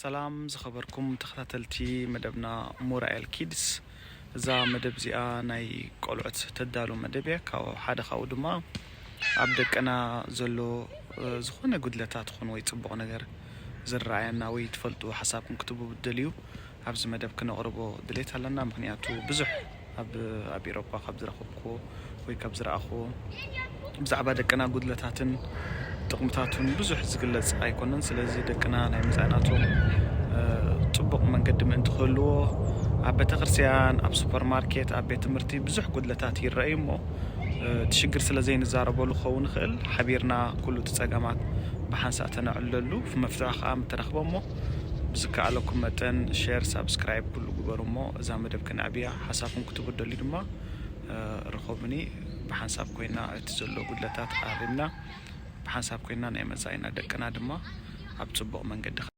ሰላም ዝኸበርኩም ተኸታተልቲ መደብና ሞራኤል ኪድስ። እዛ መደብ እዚኣ ናይ ቆልዑት ተዳሉ መደብ እያ። ካብ ሓደ ካብኡ ድማ ኣብ ደቅና ዘሎ፣ እ፣ ዝኾነ ጉድለታት ይኹን ወይ ጽቡቕ ነገር ዝረኣየና ወይ ትፈልጡ ሓሳብኩም ክትቡ ብደልዩ ኣብዚ መደብ ክነቕርቦ ድሌት ኣለና። ምኽንያቱ ብዙሕ ኣብ፣ ኣብ ኤሮጳ ካብ ዝረኸብኩዎ ወይ ካብ ዝረኣኹዎ ብዛዕባ ደቅና ጉድለታትን ጥቕምታቱን ብዙሕ ዝግለጽ ኣይኮነን። ስለዚ ደቅና ናይ መጻኢናቶም፣ እ፣ ጽቡቕ መንገዲ ምእንቲ ክህልዎ ኣብ ቤተክርስትያን፣ ኣብ ሱፐርማርኬት፣ ኣብ ቤት ትምህርቲ ብዙሕ ጉድለታት ይረኣዩ እሞ፣ እ፣ እቲ ሽግር ስለ ዘይንዛረበሉ ክኸውን ይኽእል። ሓቢርና ኩሉ እቲ ጸገማት ብሓንሳእ ተነዕልለሉ መፍትሒ ከኣ ምተረኽበ እሞ ብዝከኣለኩም መጠን ሼር፣ ሳብስክራይብ ኩሉ ግበሩ እሞ እዛ መደብ ክነዕብያ ሓሳብኩም ክትቡ ደልዩ ድማ፣ እ፣ ርኸቡኒ። ብሓንሳብ ኮይና እቲ ዘሎ ጉድለታት ኣሪምና ብሓንሳብ ኮይና ናይ መጻኢና ደቅና ድማ ኣብ ጽቡቕ መንገዲ